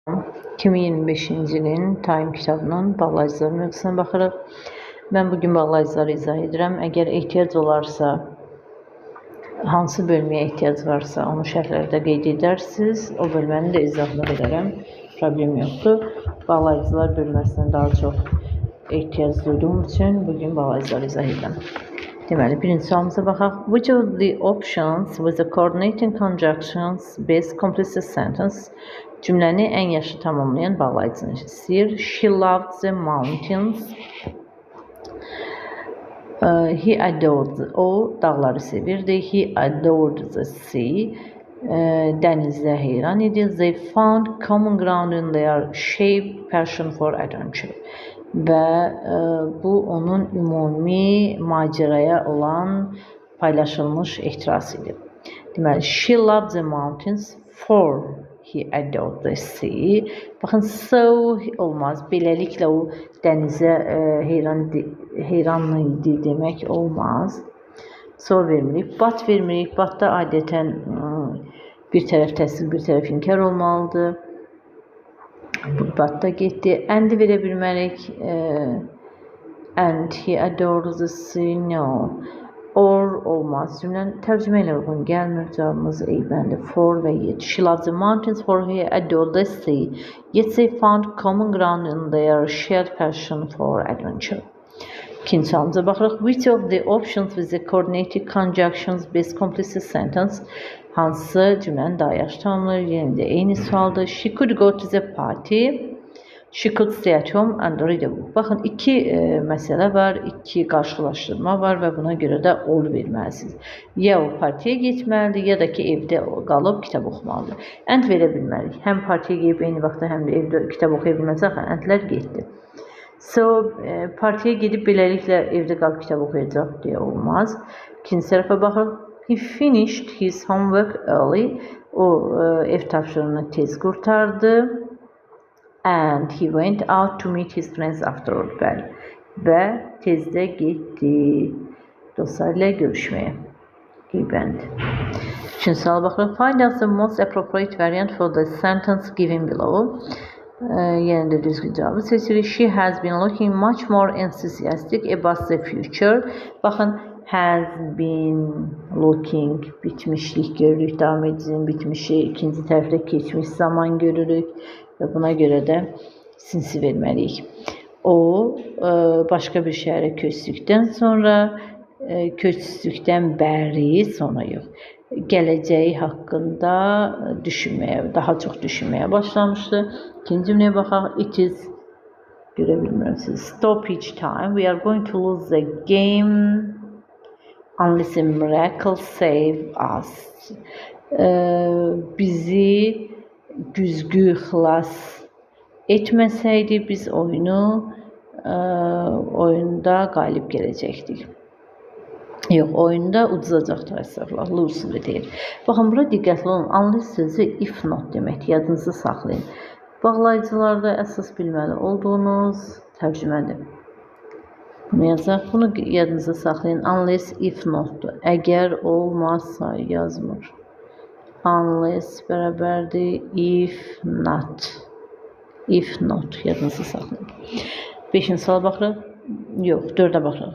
2025-ci ilin Time kitabının bağlayıcılar mövzusuna baxırıq. Mən bugün bağlayıcıları izah edirəm. Əgər ehtiyac olarsa, hansı bölməyə ehtiyac varsa, onu şərhlərdə qeyd edərsiniz. O bölməni də izahını verərəm. Problem yoxdur. Bağlayıcılar bölməsinə daha çox ehtiyac duyduğum üçün bugün bağlayıcıları izah edirəm. Deməli, birinci sualımıza baxaq. Which of the options with the coordinating conjunctions best completes the sentence? Cümləni ən yaxşı tamamlayan bağlayıcını istəyir. She loved the mountains. He adored. O dağları sevirdi. He adored the sea. Dənizə heyran idi. They found common ground in their shared passion for adventure. Və bu onun ümumi maceraya olan paylaşılmış ehtirası idi. Deməli, she loved the mountains for he adored the sea. Baxın, so olmaz. Beləliklə o dənizə heyran idi demək olmaz. So vermirik. But vermirik. But-da adətən bir tərəf təsdiq, bir tərəf inkar olmalıdır. But da getdi. And verə bilmərik. And he adores the sea. No. Or olmaz. Cümlənin tərcümə ilə uyğun gəlmir. Cavabımız A bəndi. For və yet. She loves the mountains for he adored the sea. Yet they found common ground in their shared passion for adventure. İkinci sualımıza baxırıq. Which of the options with the coordinated conjunctions best completes the sentence? Hansı cümləni daha yaxşı tamamlayır? Yenə də eyni sualdır. She could go to the party. She could stay at home and read a book. Baxın, iki məsələ var, iki qarşılaşdırma var və buna görə də or verməlisiniz. Ya o partiyə getməlidir, ya da ki, evdə qalıb kitab oxumalıdır. And verə bilmərik. Həm partiyə gedib eyni vaxtda, həm də evdə kitab oxuya bilməz. Axı, andlər getdi. So, partiyə gedib beləliklə evdə qalıb kitab oxuyacaq deyə olmaz. İkinci tərəfə baxırıq. He finished his homework early. O ev tapşırığını tez qurtardı. And he went out to meet his friends afterward. Bəli. Və tezdə getdi dostlarıyla görüşməyə. Bənd. Üçüncü suala baxırıq. Find out the most appropriate variant for the sentence given below. Yenə də düzgün cavabı seçirik. She has been looking much more enthusiastic about the future. Baxın, has been looking bitmişlik görürük, davam edicinin bitmişi, ikinci tərəfdə keçmiş zaman görürük və buna görə də since verməliyik. O, başqa bir şəhərə köçdükdən sonra, köçdükdən bəri, sonra yox, gələcəyi haqqında düşünməyə, daha çox düşünməyə başlamışdı. İkinci cümləyə baxaq. It is, görə bilmirəm siz, stoppage time. We are going to lose the game unless a miracle save us. Bizi güzgü xilas etməsəydi, biz oyunda qalib gələcəkdik. Yox, oyunda uduzacaqdıq, əstəğfurullah, lose deyir. Baxın, bura diqqətli olun. Unless sözü if not deməkdir. Yadınızda saxlayın. Bağlayıcılarda əsas bilməli olduğunuz tərcümədir. Bunu yazaq. Bunu yadınızda saxlayın. Unless if notdur. Əgər olmazsa yazmır. Unless bərabərdir if not. If not yadınızda saxlayın. Beşinci suala baxırıq. Yox, dördə baxırıq.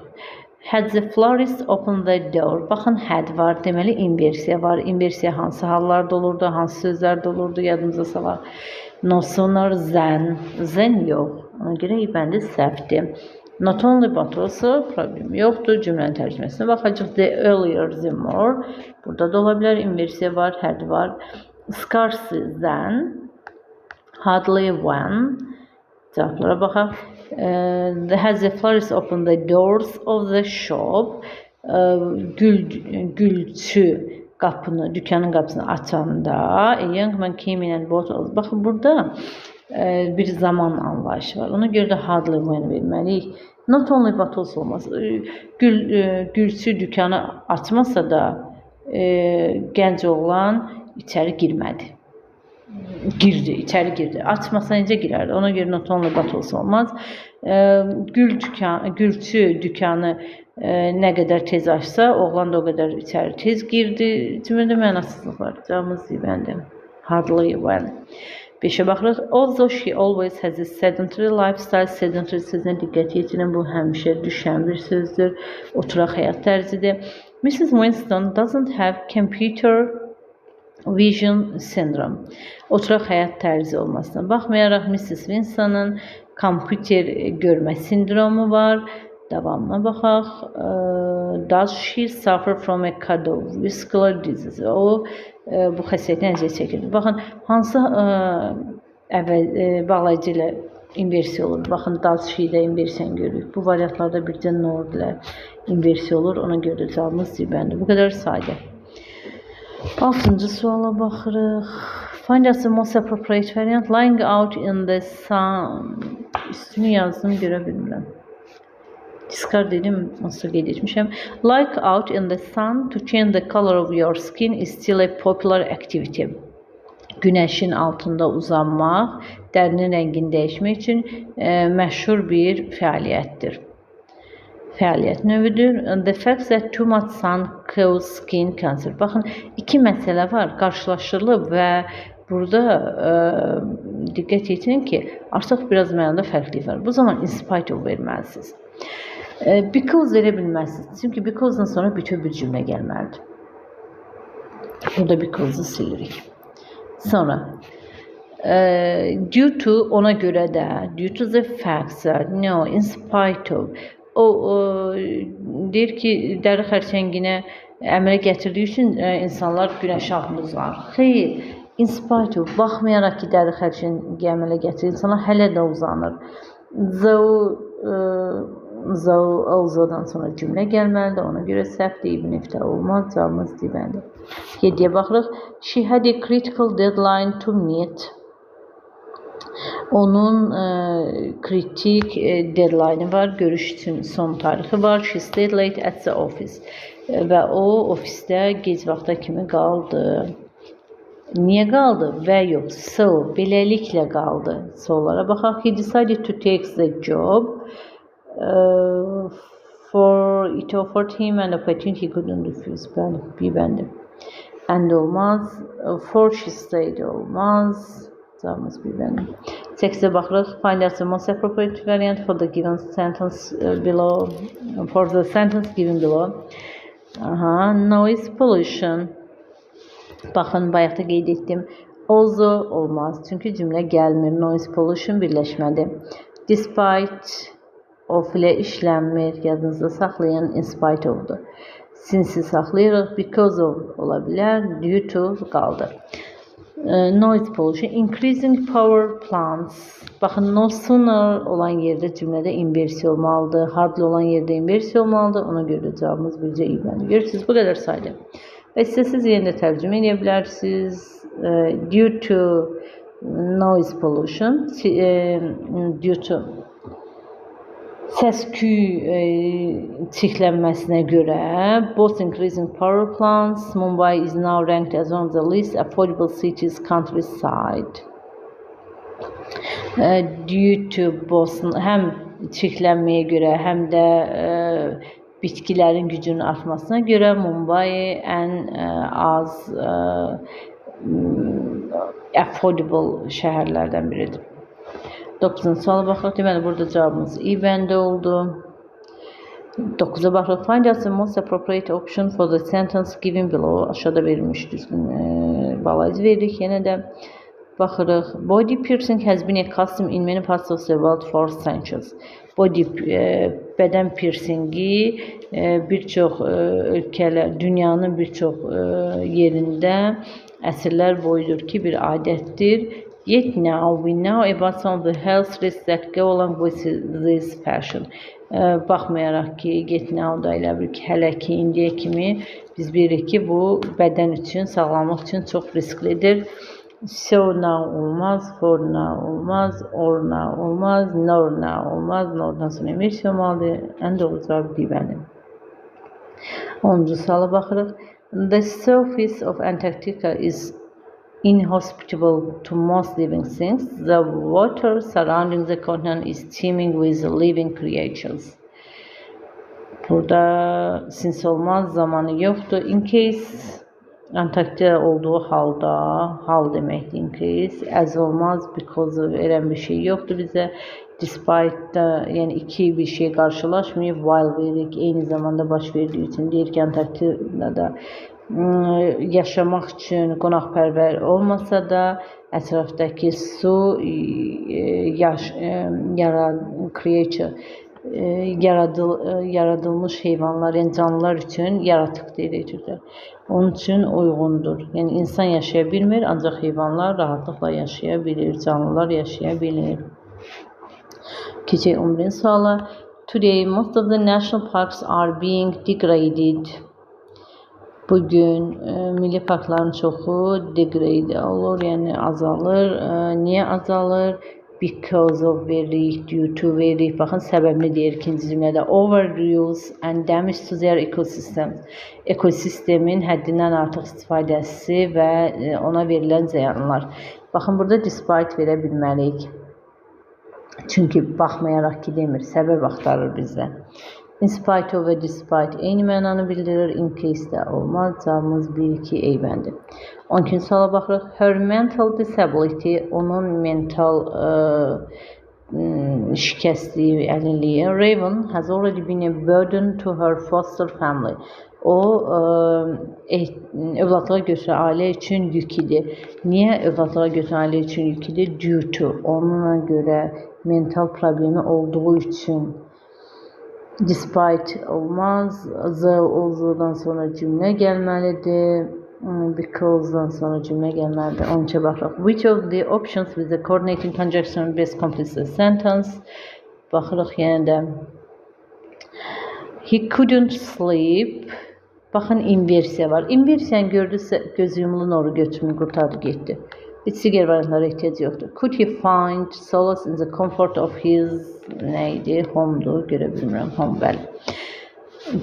Had the florist opened the door? Baxın, had var. Deməli, inversiya var. İnversiya hansı hallarda olurdu, hansı sözlərdə olurdu, yadınıza salaq. No sooner than. Than yox. Ona görə bəndi səhvdir. Not only but also problem yoxdur. Cümlənin tərcüməsinə baxacaq. The earlier the more. Burada da ola bilər. İnversiya var, had var. Scarcely than. Hardly when. Cavablara baxaq. Has the florist opened the doors of the shop? Gülçü qapını, dükkanın qapısını açanda a young man came in and bought. Baxın, burada bir zaman anlayışı var. Ona görə də hardly when verməliyik. Not only but also olmaz. Gülçü dükkanı açmasa da gənc oğlan içəri girmədi. Girdi, içəri girdi. Açmasa necə girərdi? Ona görə not only but also olmaz. Gülçü dükkanı nə qədər tez açsa, oğlan da o qədər içəri tez girdi. Cümlədə mənasızlıq var. Cavabımız D bəndi. Hardly when. 5-ə baxırıq. Although she always has a sedentary lifestyle. Sedentary sözünə diqqət yetirin. Bu həmişə düşən bir sözdür. Oturaq həyat tərzidir. Mrs. Winston doesn't have computer vision syndrome. Oturaq həyat tərzi olmasına baxmayaraq Mrs. Winston'ın kompüter görmə sindromu var. Davamına baxaq. Does she suffer from a cardiovascular disease? O bu xəstəlikdən əziyyət çəkir. Baxın, hansı əvvəl bağlayıcı ilə inversiya olur. Baxın, does she-də inversiyanı görürük. Bu variantlarda bircə nor ilə inversiya olur. Ona görə də cavabımız C bəndir. Bu qədər sadə. 6-cı suala baxırıq. Find us the most appropriate variant. Lying out in the sun. Üstünü yazdım, görə bilmirəm. Discard dedim, onsuz qeyd etmişəm. Like out in the sun to change the color of your skin is still a popular activity. Günəşin altında uzanmaq, dərinin rəngini dəyişmək üçün məşhur bir fəaliyyətdir. Fəaliyyət növüdür. The fact that too much sun causes skin cancer. Baxın, iki məsələ var, qarşılaşdırılıb və burada diqqət yetirin ki, artıq biraz mənada fərqlilik var. Bu zaman in spite of verməlisiniz. Because verə bilməzsiniz. Çünki because-dan sonra bütöv bir cümlə gəlməlidir. Burada because-u silirik. Sonra due to ona görə də, due to the fact that, no, in spite of. O deyir ki, dəri xərçənginə əmələ gətirdiyi üçün insanlar günəş altında uzanır. Xeyr, in spite of, baxmayaraq ki, dəri xərçəngi əmələ gətirir, insanlar hələ də uzanır. Though, although-dan sonra cümlə gəlməlidir. Ona görə səhvdir, even if-də olmaz. Cavabımız D bəndi. 7-yə baxırıq. She had a critical deadline to meet. Onun kritik deadline-ı var, görüş üçün son tarixi var. She stayed late at the office. Və o ofisdə gec vaxta kimi qaldı. Niyə qaldı? Və yox. So, beləliklə qaldı. So'lara baxaq. He decided to take the job for it offered him an opportunity he couldn't refuse. Bəli, bir bəndi. And olmaz. For she stayed olmaz. Cavabımız bir bəndi. 8-ə baxırıq. Find out the most appropriate variant for the given sentence below. For the sentence given below. Aha, noise pollution. Baxın, bayaq da qeyd etdim. Although olmaz. Çünki cümlə gəlmir. Noise pollution birləşmədir. Despite of ilə işlənmir. Yadınızda saxlayın. In spite of'dur. Since-i saxlayırıq. Because of ola bilər. Due to qaldı. Noise pollution. Increasing power plants. Baxın, no sooner olan yerdə cümlədə inversiya olmalıdır. Hardly olan yerdə inversiya olmalıdır. Ona görə də cavabımız bircə i bəndi. Görürsünüz, bu qədər sadə. Və istəsiniz yenə də tərcümə edə bilərsiniz. Due to noise pollution, due to səs-küy çirklənməsinə görə, both increasing power plants, Mumbai is now ranked as one of the least affordable cities countryside. Due to both həm çirklənməyə görə, həm də bitkilərin gücünün artmasına görə Mumbai ən az affordable şəhərlərdən biridir. 9-cu suala baxırıq. Deməli, burada cavabımız i bəndi oldu. 9-a baxırıq. Find out the most appropriate option for the sentence given below. Aşağıda verilmiş düzgün bağlayıcı veririk. Yenə də baxırıq. Body piercing has been a custom in many parts of the world for centuries. Body bədən piercingi bir çox ölkələr, dünyanın bir çox yerində əsrlər boyudur ki, bir adətdir. Yet now we know about some of the health risks that go along with this fashion. Baxmayaraq ki, yet now da elə bil ki, hələ ki, indiyə kimi biz bilirik ki, bu bədən üçün, sağlamlıq üçün çox risklidir. So now olmaz, for now olmaz, or now olmaz, nor now olmaz, nordan sonra inversiya olmalıdır. Ən doğru cavab D bəndi. 10-cu suala baxırıq. The surface of Antarctica is inhospitable to most living things. The water surrounding the continent is teeming with living creatures. Burada since olmaz, zamanı yoxdur. In case Antarktida olduğu halda, hal deməkdir increase, as olmaz, because verən bir şey yoxdur bizə. Despite da, yəni iki bir şey qarşılaşmayıb, while veririk, eyni zamanda baş verdiyi üçün deyir ki, Antarktidada yaşamaq üçün qonaqpərvər olmasa da, ətrafdakı su creature, yaradılmış heyvanlar, yəni canlılar üçün yaratıq deyirik türklər. Onun üçün uyğundur. Yəni insan yaşaya bilmir, ancaq heyvanlar rahatlıqla yaşaya bilir, canlılar yaşaya bilir. Keçək 11-ci suala. Today, most of the national parks are being degraded. Bugün milli parkların çoxu degrade olur, yəni azalır. Niyə azalır? Because of veririk, due to veririk. Baxın, səbəbini deyir ikinci cümlədə. Overuse and damage to their ecosystems. Ekosistemin həddindən artıq istifadəsi və ona verilən ziyanlar. Baxın, burada despite verə bilməliyik. Çünki baxmayaraq ki demir, səbəb axtarır bizdə. In spite of və despite eyni mənanı bildirir. In case də olmaz. Cavabımız 1, 2 eyvəndir. 12-ci suala baxırıq. Her mental disability, onun mental şikəstliyi, əlilliyi. Raven has already been a burden to her foster family. O, övladlığa götürən ailə üçün yük idi. Niyə övladlığa götürən ailə üçün yük idi? Due to, onunla görə mental problemi olduğu üçün. Despite olmaz. The olduğundan sonra cümlə gəlməlidir. Because'dan sonra cümlə gəlməlidir. 13-ə baxırıq. Which of the options with the coordinating conjunction best completes the sentence? Baxırıq yenə də. He couldn't sleep. Baxın, inversiya var. İnversiyanı gördüsə, göz yumulu noru götürün, qurtardı, getdi. Heç digər variantlara ehtiyac yoxdur. Could he find solace in the comfort of his nə idi? Home'dur. Görə bilmirəm. Home, bəli.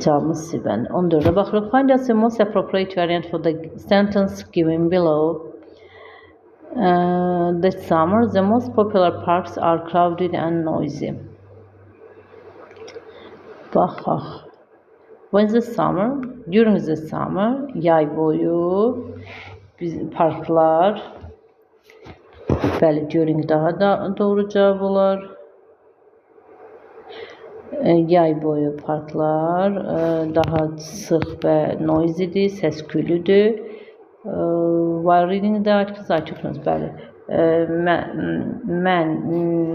Cavabımız C bəndi. 14-ə baxırıq. Find us the most appropriate variant for the sentence given below. This summer, the most popular parks are crowded and noisy. Baxaq. When the summer, during the summer, yay boyu biz, parklar, bəli, during daha da doğru cavab olar. Yay boyu parklar daha sıx və noisydir, səs-küylüdür. While reading the articles, I took notes, bəli. Mən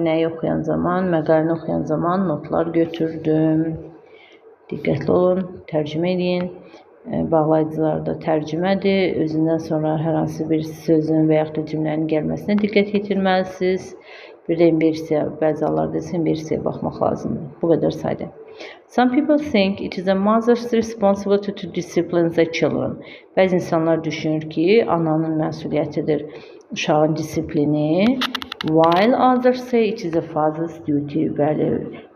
nəyi oxuyan zaman, məqaləni oxuyan zaman notlar götürdüm. Diqqətli olun, tərcümə edin. Bağlayıcılar da tərcümədir. Özündən sonra hər hansı bir sözün və yaxud da cümlənin gəlməsinə diqqət yetirməlisiniz. Bir də inversiya, bəzi hallarda isə inversiyaya baxmaq lazımdır. Bu qədər sadə. Some people think it is a mother's responsibility to discipline the children. Bəzi insanlar düşünür ki, ananın məsuliyyətidir uşağın disiplini. While others say it is a father's duty. Bəli,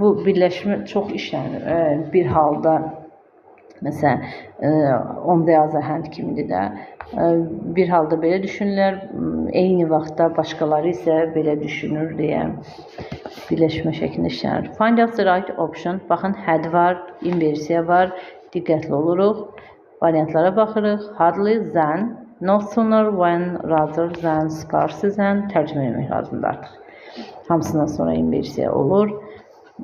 bu birləşmə çox işlənir. Bir halda, məsələn, on the other hand kimidir də, bir halda belə düşünürlər, eyni vaxtda başqaları isə belə düşünür deyə birləşmə şəklində işlənir. Find out the right option. Baxın, had var, inversiya var. Diqqətli oluruq. Variantlara baxırıq. Hardly than, no sooner when, rather than, scarcely than tərcümə etmək lazımdır artıq. Hamısından sonra inversiya olur.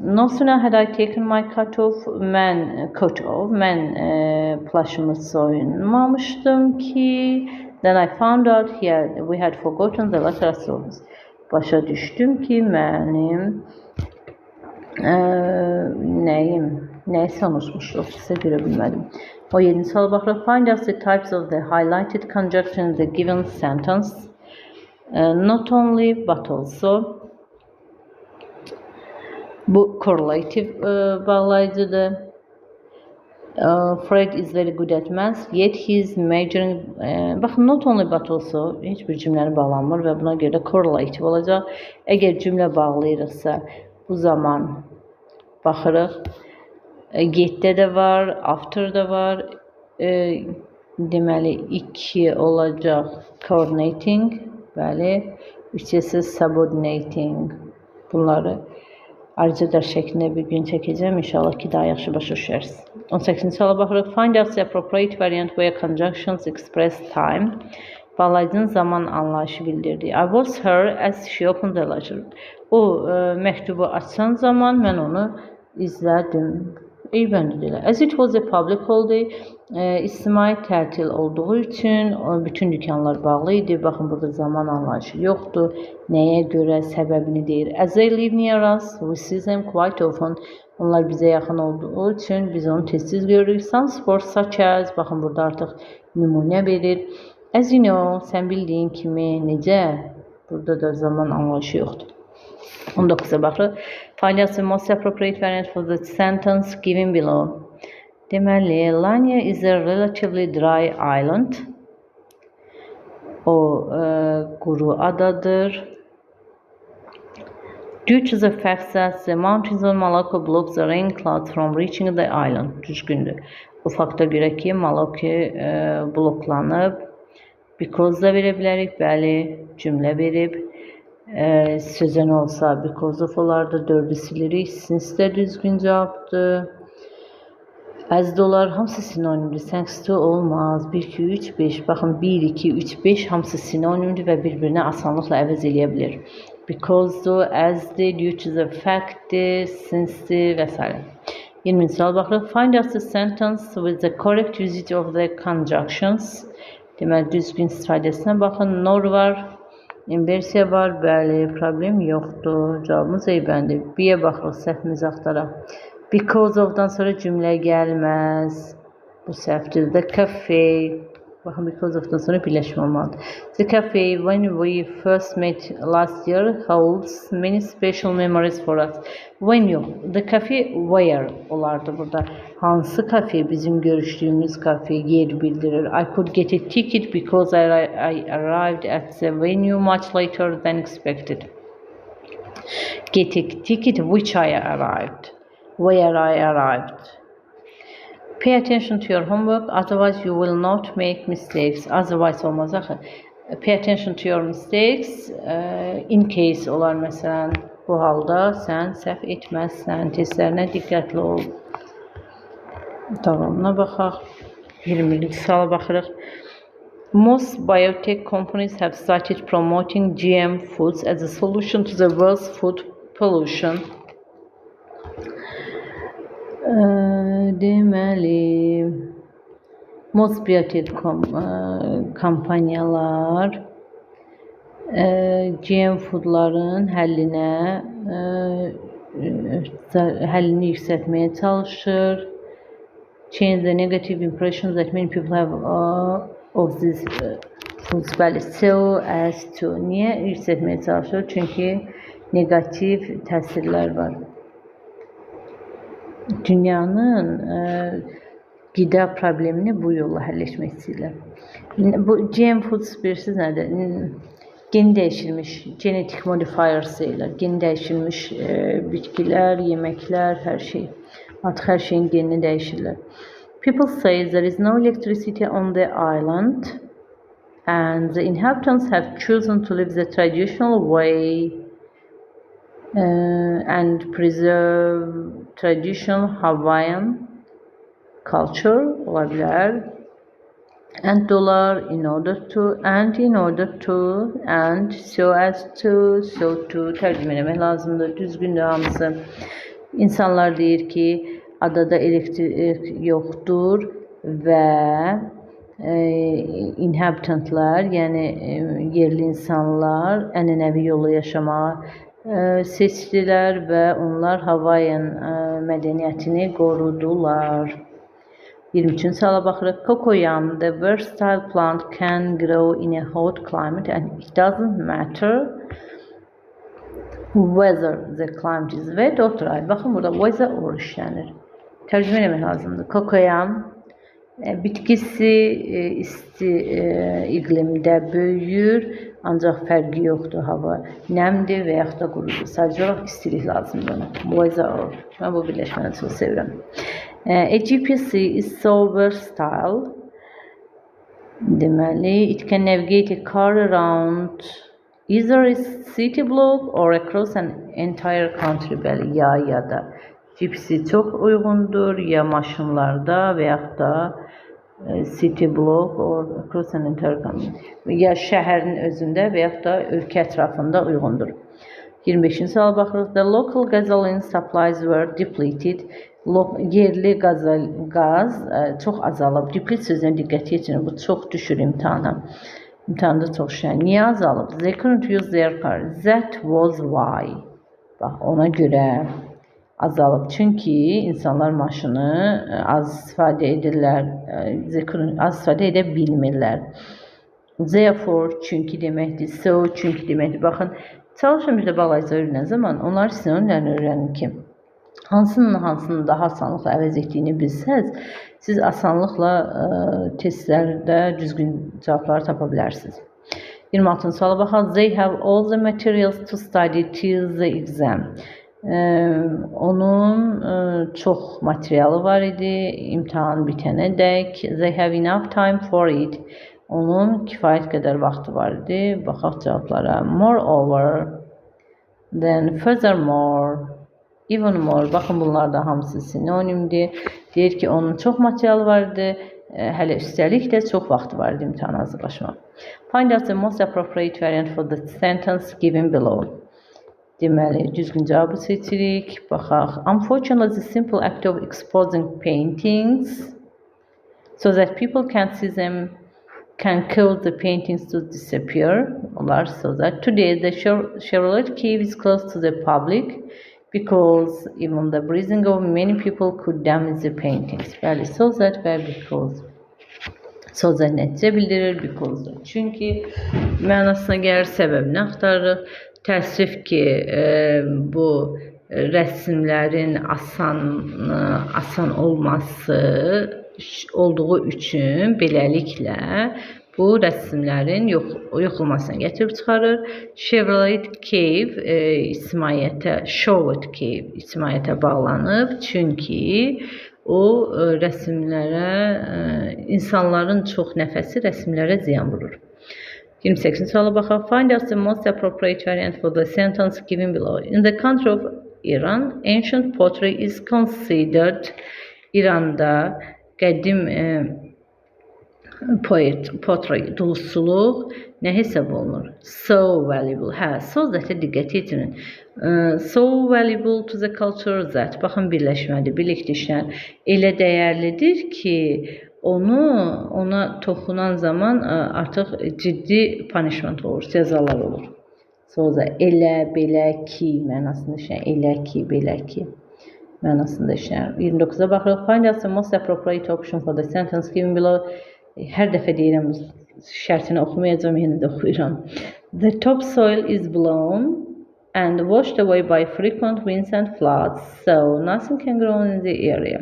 No sooner had I taken my coat off, mən coat off, mən plaşımı soyunmamışdım ki, then I found out we had forgotten the letter at. Başa düşdüm ki, mənim nəyim, nəyisə unutmuşduq, sizə görə bilmədim. O 7-ci suala baxırıq. Find out the types of the highlighted conjunction in the given sentence. Not only, but also. Bu correlative bağlayıcıdır. Fred is very good at maths, yet he is majoring... Baxın, not only but also heç bir cümləni bağlanmır və buna görə correlative olacaq. Əgər cümlə bağlayırıqsa, bu zaman baxırıq. Yetdə də var, after da var. Deməli, 2 olacaq coordinating, bəli. 3 isə subordinating. Bunları Ayrıca dərs şəklində bir gün çəkəcəm. İnşallah ki, daha yaxşı başa düşərsiniz. 18-ci suala baxırıq. Find out the appropriate variant where conjunctions express time. Bağlayıcının zaman anlayışı bildirdi. I was her as she opened the letter. O məktubu açan zaman mən onu izlədim. Eyvəndir elə. As it was a public holiday, ictimai tətil olduğu üçün bütün dükanlar bağlı idi. Baxın, burada zaman anlayışı yoxdur. Nəyə görə səbəbini deyir. As they live near us, we see them quite often. Onlar bizə yaxın olduğu üçün biz onu tez-tez görürük. Some sports such as, baxın, burada artıq nümunə verir. As you know, sən bildiyin kimi necə? Burada da zaman anlayışı yoxdur. 19-a baxırıq. Find out the most appropriate variant for the sentence given below. Deməli, Lanya is a relatively dry island. O quru adadır. Due to the fact that the mountains on Malako block the rain clouds from reaching the island. Düzgündür. O fakta görə ki, Malako bloklanıb. Because da verə bilərik. Bəli, cümlə verib. Sözə nə olsa because of olardı. 4-ü silirik. Since də düzgün cavabdır. As də olar. Hamısı sinonimdir. Thanks to olmaz. 1, 2, 3, 5. Baxın, 1, 2, 3, 5 hamısı sinonimdir və bir-birinə asanlıqla əvəz eləyə bilir. Because-dur, as-dir, due to the fact-dir, since-dir və s. 20-ci sual baxırıq. Find out the sentence with the correct usage of the conjunctions. Deməli, düzgün istifadəsinə baxın. Nor var, inversiya var. Bəli, problem yoxdur. Cavabımız eyvəndir. B-yə baxırıq, səhvimizi axtaraq. Because of-dan sonra cümlə gəlməz. Bu səhvdir. The cafe. Baxın, because of-dan sonra birləşmə olmalıdır. The cafe, when we first met last year, holds many special memories for us. When yox. The cafe where olardı burada. Hansı kafe? Bizim görüşdüyümüz kafe yer bildirir. I could get a ticket because I arrived at the venue much later than expected. Get a ticket which I arrived. Where I arrived. Pay attention to your homework, otherwise you will not make mistakes. Otherwise olmaz axı. Pay attention to your mistakes, in case olar məsələn. Bu halda sən səhv etməzsən. Testlərinə diqqətli ol. Davamına baxaq. 20-ci suala baxırıq. Most biotech companies have started promoting GM foods as a solution to the world's food pollution. Deməli, most biotech kompaniyalar GM foodların həllini yüksəltməyə çalışır. Change the negative impressions that many people have of these foods. Bəli, so as to. Niyə yüksəltməyə çalışır? Çünki neqativ təsirlər var. Dünyanın qida problemini bu yolla həll etmək istəyirlər. Bu GM foods bilirsiniz nədir? Gen dəyişilmiş, genetic modifiers deyirlər. Gen dəyişilmiş bitkilər, yeməklər, hər şey. Artıq hər şeyin genini dəyişirlər. People say there is no electricity on the island and the inhabitants have chosen to live the traditional way and preserve traditional Hawaiian culture ola bilər. And dolar, in order to, and in order to, and so as to, so to tərcümə eləmək lazımdır. Düzgündür hamısı. İnsanlar deyir ki, adada elektrik yoxdur və inhabitantlar, yəni yerli insanlar ənənəvi yolla yaşamağı seçdilər və onlar Hawaiian mədəniyyətini qorudular. 23-cü suala baxırıq. Cocoyam, the versatile plant can grow in a hot climate and it doesn't matter whether the climate is wet or dry. Baxın, burada whether or işlənir. Tərcümə eləmək lazımdır. Cocoyam bitkisi isti iqlimdə böyüyür, ancaq fərqi yoxdur. Hava nəmdir və yaxud da qurudur. Sadəcə olaraq istilik lazımdır ona. Whether or. Mən bu birləşməni çox sevirəm. A GPS is so versatile. Deməli, it can navigate a car around Either a city block or across an entire country. Bəli, ya ya da. Gypsy çox uyğundur, ya maşınlarda və yaxud da city block or across an entire country. Ya şəhərin özündə və yaxud da ölkə ətrafında uyğundur. 25-ci suala baxırıq. The local gasoline supplies were depleted. Yerli qaz çox azalıb. Deplete sözünə diqqət yetirin. Bu çox düşür imtahana. İmtahanda çox şey. Niyə azalıb? They couldn't use their car. That was why. Bax, ona görə azalıb. Çünki insanlar maşını az istifadə edirlər. Az istifadə edə bilmirlər. Therefore, çünki deməkdir. So, çünki deməkdir. Baxın, çalışın bir də bağlayıcı öyrənən zaman onlar sinonimlərini öyrənin ki, hansının hansını daha asanlıqla əvəz etdiyini bilsəz, siz asanlıqla testlərdə düzgün cavabları tapa bilərsiniz. 26-cı suala baxaq. They have all the materials to study till the exam. Onun çox materialı var idi imtahan bitənə dək. They have enough time for it. Onun kifayət qədər vaxtı var idi. Baxaq cavablara. Moreover, then furthermore, even more. Baxın, bunlar da hamısı sinonimdir. Deyir ki, onun çox materialı var idi. Hələ üstəlik də çox vaxtı var idi imtahana hazırlaşmaq. Find out the most appropriate variant for the sentence given below. Deməli, düzgün cavabı seçirik. Baxaq. Unfortunately, the simple act of exposing paintings so that people can see them can cause the paintings to disappear. Onlar so that today the Chevrolet Cave is closed to the public because even the breathing of many people could damage the paintings. Bəli, so that və because. So that nəticə bildirir, because da. Çünki mənasına gəlir, səbəbini axtarırıq. Təəssüf ki, bu rəsmlərin asan olması olduğu üçün beləliklə bu rəsmlərin yox olmasına gətirib çıxarır. Chevrolet Cave ictimaiyyətə, Chauvet Cave ictimaiyyətə bağlanıb, çünki o rəsmlərə, insanların çox nəfəsi rəsmlərə ziyan vurur. 28-ci suala baxaq. Find out the most appropriate variant for the sentence given below. In the country of Iran, ancient pottery is considered. İranda qədim pottery, duluzçuluq nə hesab olunur? So valuable. Hə, so that-ə diqqət yetirin. So valuable to the culture that. Baxın, birləşmədir, birlikdə işlənir. Elə dəyərlidir ki, ona toxunan zaman artıq ciddi punishment olur, cəzalar olur. So that, elə, belə ki mənasında işlənir. Elə ki, belə ki mənasında işlənir. 29-a baxırıq. Find out the most appropriate option for the sentence given below. Hər dəfə deyirəm, şərtini oxumayacağam, yenə də oxuyuram. The topsoil is blown and washed away by frequent winds and floods, so nothing can grow in the area.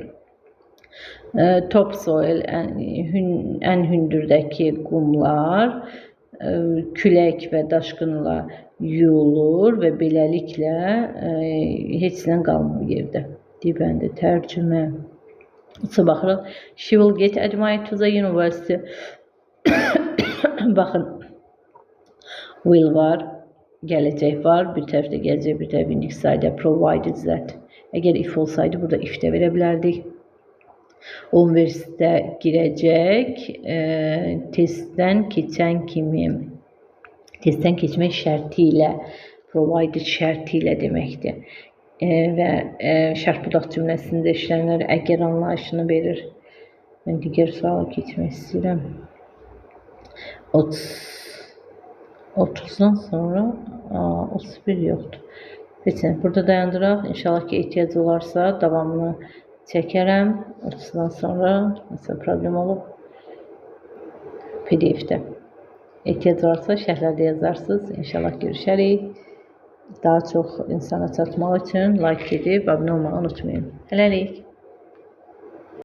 Topsoil, ən hündürdəki qumlar külək və daşqınla yuyulur və beləliklə heç nə qalmır yerdə. Deyəndə tərcümə. Sonra baxırıq. She will get admitted to the university. Baxın, will var, gələcək var. Bir tərəfdə gələcək, bir tərəfdə indiki sayda provided that. Əgər if olsaydı, burada if də verə bilərdik. O universitetə girəcək, testdən keçən kimi, testdən keçmək şərti ilə, provided şərti ilə deməkdir. Və şərt budaq cümləsində işlənir, əgər anlayışını verir. Mən digər suala keçmək istəyirəm. 30-dan sonra 31 yoxdur. Heç nə, burada dayandıraq. İnşallah ki, ehtiyac olarsa davamını çəkərəm. 30-dan sonra nəsə problem olub PDF-də. Ehtiyac varsa şərhlərdə yazarsınız. İnşallah görüşərik. Daha çox insana çatmaq üçün like edib abunə olmağı unutmayın. Hələlik.